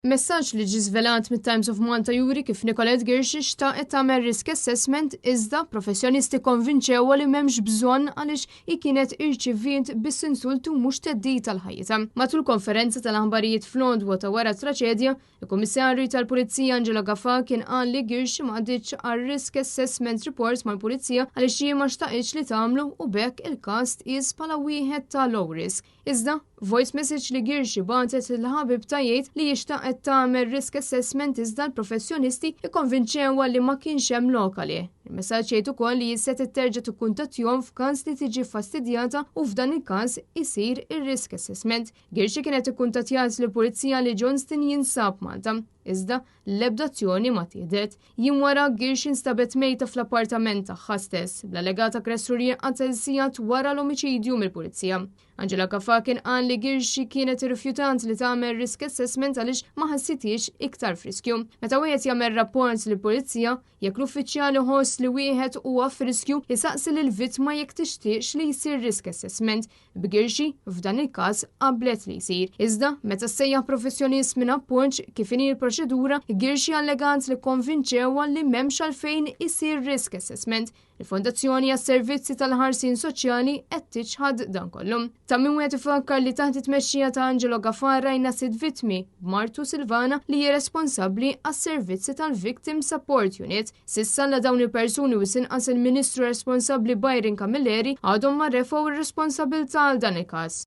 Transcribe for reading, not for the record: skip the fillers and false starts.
Messaġġ li ġie żvelat mit-Times of Malta juri kif Nicolette Ghirxi xtaqet tagħmel risk assessment iżda professjonisti kkonvinċewha li m'hemmx bżonn għaliex hi kienet irċiviet biss insulti u mhux theddid għal ħajjitha. Matul konferenza tal-aħbarijiet fl-għodwa ta' wara t-traċedja, il-Kummissarju tal-Pulizija Angelo Gafà kien qal li Ghirxi ma qagħditx għal risk assessment report mal-Pulizija għaliex hi ma xtaqitx li tagħmlu u b'hekk il-każ tqies bħala wieħed ta' low risk. Iżda, voice message li Ghirxi bagħtet lil ħabibtha jgħid li hi xtaqet tagħmel risk assessment iżda l-professjonisti ikkonvinċewha li ma kienx hemm lok għalih. Il-messaġġ jgħid ukoll li hi setgħet terġa' tikkuntattjahom f'każ li tiġi ffastidjata u f'dan il-każ isir ir-risk assessment. Ghirxi kienet ikkuntattjat lill-Pulizija li Johnston jinsab Malta. Iżda, l-ebda azzjoni ma ttieħdet. Jiem wara, Ghirxi nstabet mejta fl-appartament tagħha stess, bl-allegat aggressur jinqatel sigħat wara l-omiċidju mill-pulizija. Angela Gafà kien qal li Ghirxi kienet irrifjutat li tagħmel risk assessment għaliex ma ħassitiex iktar f'riskju. Meta wieħed jagħmel rapport lill-pulizija, jekk l-uffiċjal iħoss li wieħed huwa f'riskju, isaqsi lill-vittma jekk tixtieqx li jsir risk assessment. B'Ghirxi, f'dan il-każ, qablet li jsir. Iżda, meta ssejjaħ professjonist minn Appoġġ, kif inhi l-proċedura, Ghirxi allegat li kkonvinċewha li m'hemmx għalfejn isir risk assessment. Il-Fondazzjoni għas-Servizzi tal-Ħarsien Soċjali qed tiċħad dan kollu. Ta' min wieħed ifakkar li taħt it-tmexxija ta' Angelo Gafà rajna sitt vittmi, b'martu Silvana li hi responsabbli għas-servizzi tal-Victim Support Unit. S'issa la dawn il-persuni u sinqas il-Ministru responsabbli Byron Camilleri għadhom ma refgħu r-responsabilità għal dan il-każ.